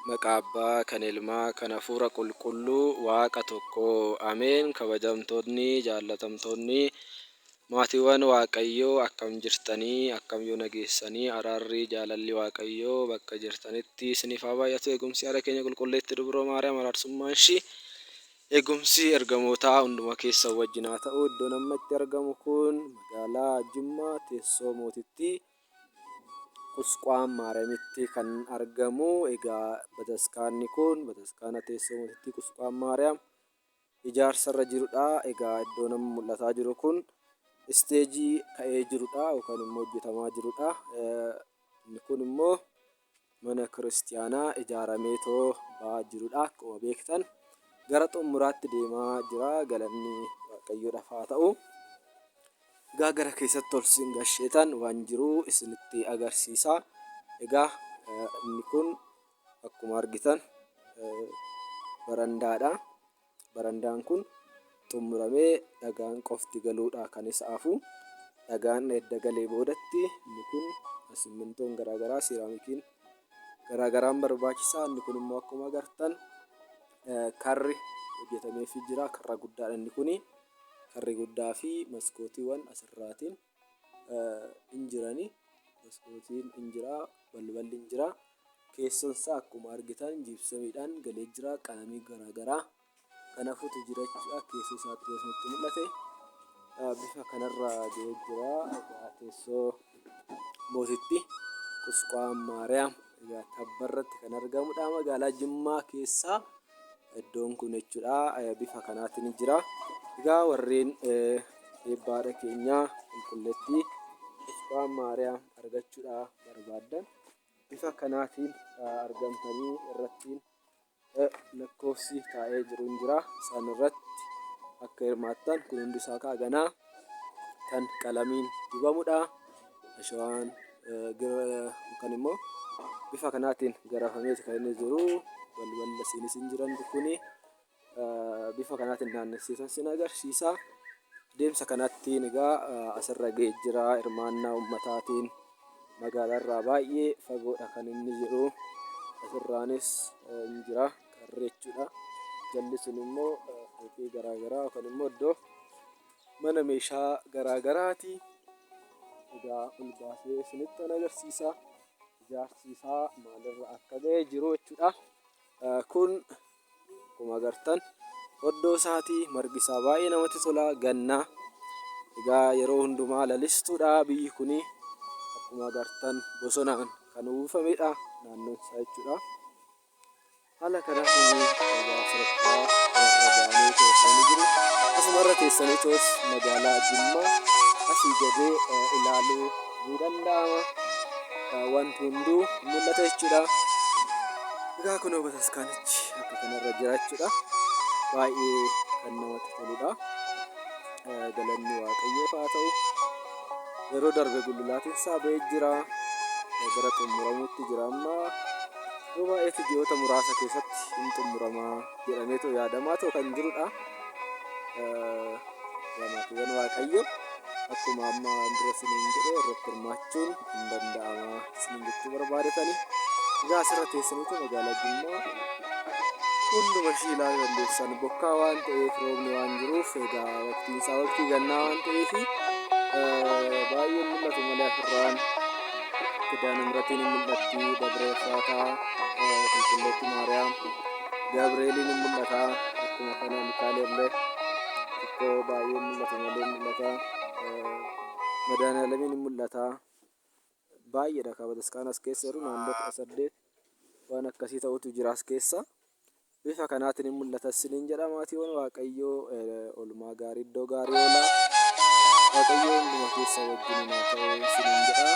Maqaa Abbaa, kan Ilmaa, kan Hafuura Qulqulluu, Waaqa tokko. Ameen. Kabajamtoonni, jaallatamtoonni, maatiiwwan Waaqayyoo akkam jirtanii, akkam yoo nageessanii, araarri jaalalli Waaqayyoo bakka jirtanitti isiniif haa baay'atu. Eegumsi haadha keenya qulqulleetti Dubroo Maariyaam araarsummaan ishii eegumsi ergamootaa hunduma keessan wajjin haa ta'u. Iddoon amma itti argamu kun magaalaa Jimmaa teessoo mootittii Qusquwaam Maariyaamitti kan argamu. Egaa bataskaanni kun bataskaana teessoo mootittii Qusquwaam Maariyaam ijaarsarra jirudha. Egaa iddoon amma mul'ataa jiru kun isteejii ka'ee jirudha yookaan immoo hojjetamaa jirudha. Inni kun immoo mana kiristiyaanaa ijaarameetoo ba'aa jirudha. Akkuma beektan gara xumuraatti deemaa jira. Galanni Waaqayyoodhaaf haa ta'u. Egaa gara keessatti ol sin gasheetan waan jiru isinitti agarsiisa. Egaa inni kun akkuma argitan barandaadha. Barandaan kun xumuramee dhagaan qofti galuudha kan isa hafu. Dhagaan edda galee boodatti inni kun simmintoon garaagaraa siiraamikiin garaagaraan barbaachisaa. Inni kun immoo akkuma agartan karri hojjetameefii jira. Karra guddaadha inni kuni. Karri guddaa fi maskootiiwwan asirraatiin hin jirani. Maskootiin hin jira, balballi hin jira. Keessoon isaa akkuma argitan jiibsamiidhaan galee jira. Qalamii garaagaraa kan hafutu jira jechuudha. Keessoo isaatti yoo isinitti mul'ate bifa kanarra ga'ee jira. Egaa teessoo mootitti Qusquwaam Maariyaam egaa tabbarratti kan argamudha. Magaalaa Jimmaa keessaa iddoon kun jechuudha. Bifa kanaatiin jira. Egaa warreen eebba haadha keenyaa qulqulleettii Qusquwaam Maariyaam argachuudha barbaaddan bifa kanaatiin argamtanii irrattiin lakkoofsi taa'ee jiru hin jira. Isaan irratti akka hirmaattan kun hundi isaa kaa ganaa kan qalamiin dibamudha. Ashawaan yookaan immoo bifa kanaatiin garafameeti kan inni jiru. Balballi asiinis hin jiran kuni bifa kanaatiin naannessiisan sin agarsiisa. Deemsa kanattiin egaa asirra ga'ee jira hirmaannaa uummataatiin magaalaarraa baay'ee fagoodha kan inni jiru. Asirraanis hin jira karri jechuudha. Jalli sun immoo fooqii garaagaraa yookaan immoo iddoo mana meeshaa garaagaraati. Egaa ol baasee isinitti agarsiisa. Ijaarsi isaa maalirra akka ga'ee jiru jechuudha. Kun akkuma agartan oddoo isaatii margi isaa baay'ee namatti tola ganna. Egaa yeroo hundumaa lalistuudha biyyi kuni akkuma agartan bosonaan kan uwwifamedha naannoon isaa jechuudha. Haala kanaatiin egaa sadarkaa kanarra ga'anii to'atanii jiru. Asumarra teessanii toos magaalaa Jimmaa asii gadee ilaaluu ni danda'ama. Wanti hunduu mul'ata jechuudha. Egaa kunoo bataskaanichi akka kanarra jira jechuudha. Baay'ee kan namatti toludha. Galanni Waaqayyoof haa ta'u. Yeroo darbe gullulaatiin isaa ba'ee jira. Gara xumuramuutti jira amma. Yeroo baay'eetti ji'oota muraasa keessatti hin xumurama jedhameetoo yaadamaa too kan jirudha. Maatiiwwan Waaqayyo akkuma amma dura isiniin jedhe irratti hirmaachuun hin danda'ama isiniin jechuu barbaadetani. Egaa asirra teessaniitu magaalaa Jimmaa hunduma ishii ilaaluu dandeessan. Bokkaa waan ta'eef roobni waan jiruuf egaa waqtiin isaa waqtii gannaa waan ta'eef baay'een mul'atu malee asirraan Kidaana Miratiin hin mul'atti, Dabra Efraataa, Qulqulleetti Maariyaam, Gabreeliin hin mul'ata, akkuma kana Mikaa'elillee xiqqoo baay'ee mul'ata malee mul'ata, Madaanaalamiin hin mul'ata. Baay'eedha ka bataskaana as keessa jiru naannoo 18 waan akkasii ta'utu jira as keessa. Bifa kanaatiin hin mul'ata isiniin jedha maatiiwwan Waaqayyoo oolmaa gaarii iddoo gaarii oolaa. Waaqayyoo hunduma keessa wajjin haa ta'u isiniin jedha.